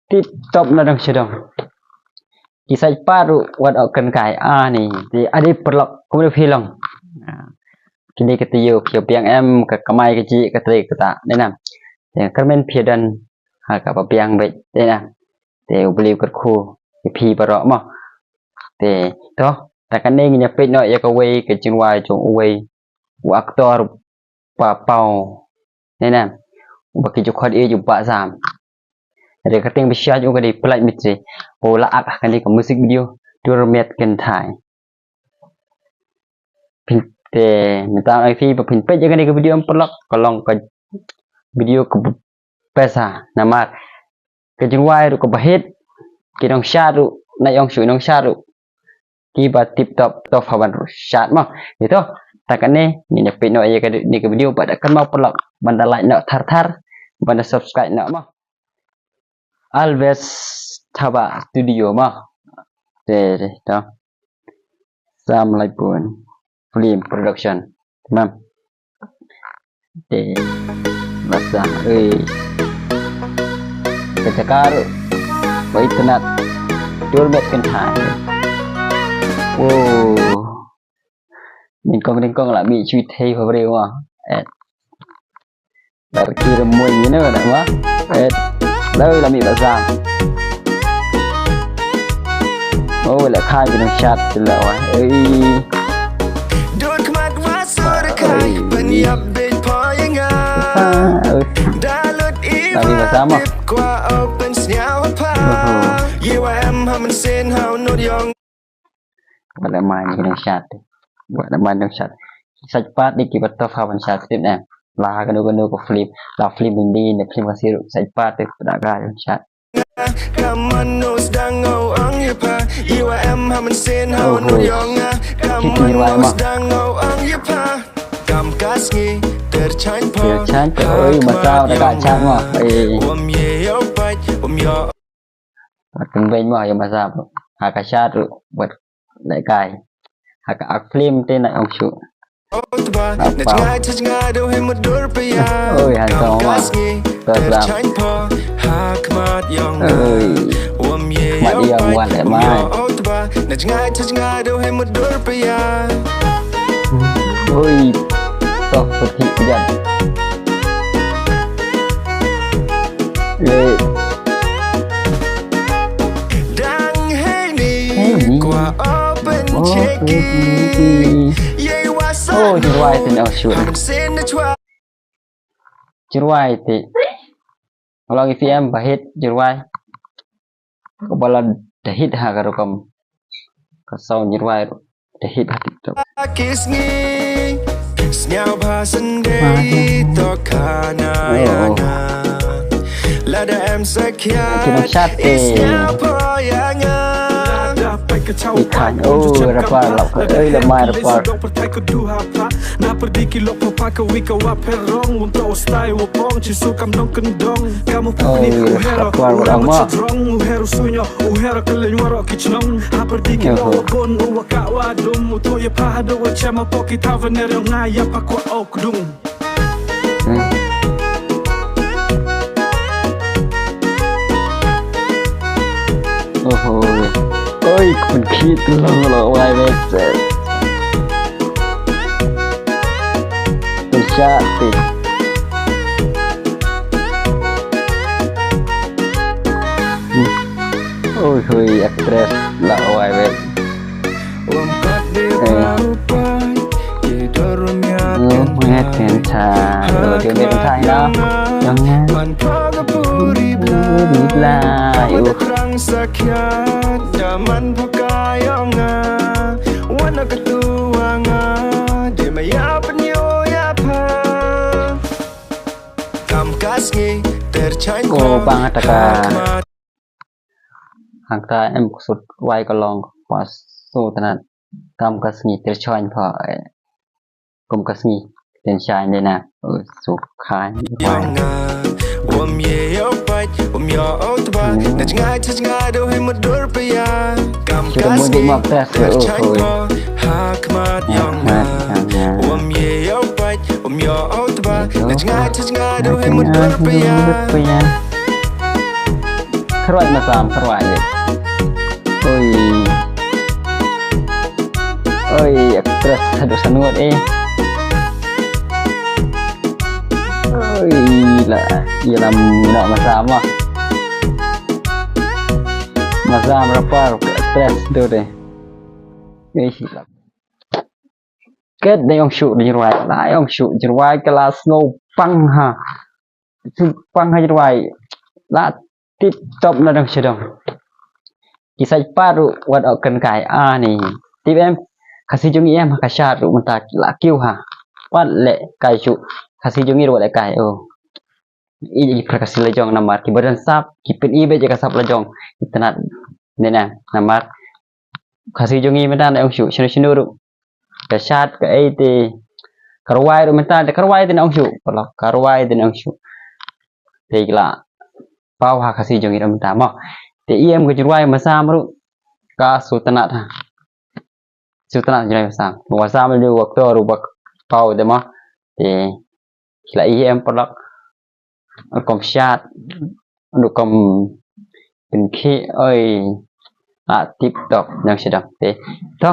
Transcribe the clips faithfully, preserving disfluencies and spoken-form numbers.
tip top na dang sha dang. Ki sait pat ruh wat ong kan kai ani. Te ade paralok kumno phi long. Kine ki taïew phi biang em ka kamai ka jih ka trei ka ta. Dei na. Te kyrmen phi don ha kaba biang beit. Dei na. Te u Blei u kyrkhu ïa phi baroh mo. Te to ta kane ngin ïa peit noh ïa kawei ka jingrwai jong uwei u actor ba paw. Dei na. Uba ki ju khot ïa u Bah Zam. Re ka tieng ba sha u ka dei Pynlait Myntri. Ba u la ak ha kane ka music video Dur Miat Kynthai. Phin te mynta ai phi ba phin peit ïa kane ka video em paralok ka long ka video ka pesa namar ka jingrwai ruh kaba hit ki nongshad ruh na ong shu nongshad ruh kiba tip top top ha ban shad mo. Ito ta kane ngin ïa peit noh ïa kane ka video ba da kan mo paralok ban da like noh thar thar ban da subscribe noh mo. Alves Thaba Studio mo. Te te to. Sam Laipun Film Production. Mam. Te masa ei. Ka jakar ba internet. Dur Miat Kynthai. Wow. Nyngkong nyngkong la mih shu thei ha briew ma. Eh. Dar ki remoi ni na ma. Eh. Dau la mih ba sa. Oh, la khai ki nongshad tu la wa. Ei. Dur khmat wa sur kai ban ïap bit pha ïa nga. Ah, eh. Da lut i la mih ba sa ma. Tip kwa open sniaw pa. Oho. Ye wa em ha mynsiem ha u nud ïong. Wat la mai ni nongshad. Wat la mai nongshad. Sait pat ni kiba tough ha ban shad tip ne. La kano kano ka film, la film Hindi ne film Khasi ruh sait pat te da ka nongshad. Ka mano sdang o ang ïa pha, iwa em ha mynsiem ha u nud ïong nga. Ka mano sdang o ang ïa pha. Kam ka sngi ter chain pha. Ter chain pha. Oi, masa da ka chat ma. Oi. Wam ye yo pait, wam yo. Wat pynbeiñ mo ïa masa ha ka shad ruh wat leh kai ha ka ak film te na ong shu. Oi, han song ma. Tos lam. Oi. Khmat ïong wat leh mai. Oi. Toh pynthik pynjat. Leh. Dang heini kwa open cheki. Ye wa sa. Oh, jingrwai te na shu. Jingrwai te. Long i film ba hit jingrwai. Ka ba la da hit ha ka rukom. Ka sound jingrwai. Te hit ha TikTok. Ki sngi sniaw bha Sunday to khana ïa nga. Lada em sakhiat ki nongshad te. Sniaw pha ïa nga. I khan oh rapper lap ka ei la mai rapper. Na pyrdi ki lok pha ka wi ka wa pher rong un to stai wa pong chi su kam dong kendong. Kam u puni u hero u hero chadrong u hero sunyo. U hero kylliñ waroh ki chnong ha pyrdi ki lok wa bun u wa ka wa dum u tu ya pha ha du wa chem ha pok ki taverner yong nga ya pha kwah ok dung. Oho. Oi, kun khit long lo wai wet. Pynshah tik. Ui hui, actress la wai wet. Eh. Rum ya ten cha. Lo dia dia cha ya. Yang ya. Puri bla. Yu. Kam ka sngi ter chain. Ko pang taka. Hangta em ksut wai ka long pas so tnat. Kam ka sngi ter chain pha. Kum ka sngi ter chain de na. So khan. Wam ye yo pait, wam yo otba. Na jngai cha jngai do he mudur pya. Kam ka sngi ter chain pha. Ha khmat yong na. Wam ye yo pait, wam yo otba. Na jngai cha jngai do he mudur pya. Kyrwai masam, kyrwai. Oi. Oi, actress haduh sanut eh. Oi, la, ïalam ina masam ah. Masam rapper, actress tu deh. Ih, la. Kat da ong shu da jingrwai, la ong shu jingrwai ka la sngew pang ha. Pang ha jingrwai. La tip top na dang shadong. Ki sait pat ruh wat ok kan kai ani. Tip em, Khasi jong ngi em ha ka shad ruh mynta ki la kiew ha. Pat leh kai shu Khasi jong ngi ruh wat leh kai oh. I, i pra Khasi la jong namar ki ba don sap, ki pyn-i beit ïa ka sap la jong. Itynnad ne na namar Khasi jong ngi mynta na ong shu shano shano ruh. Ka shad ka ei te, ka rwai ruh mynta te, ka rwai te na ong shu. Paralok, ka rwai te na ong shu. Te ki la paw ha Khasi jong ngi ruh mynta mo. Te i em ka jingrwai masam ruh ka sngewtynnad ha. Sngewtynnad jingrwai masam. Masam ruh wakto ruh ba paw te mo. Te ki la i em paralok. Rukom shad, rukom pynkhih, oi. Ah, tip top, nang shadang. Te, to,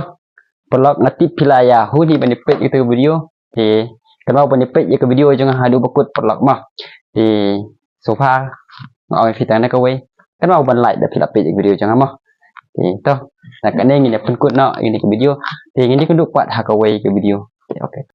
paralok, nga tip phi la ïa hun hi ban ïa peit ïa ka video. Te, kynmaw ban ïa peit ïa ka video jong nga haduh ba kut paralok mo. Te, so far, nga ong ïa phi tang na kawei. Kynmaw ban like da phi la peit ïa ka video jong nga mo. Te, to, na kane ngin ïa pynkut noh ïa kane ka video. Te, ngin ïa kynduh pat ha kawei ka video. Te, okay.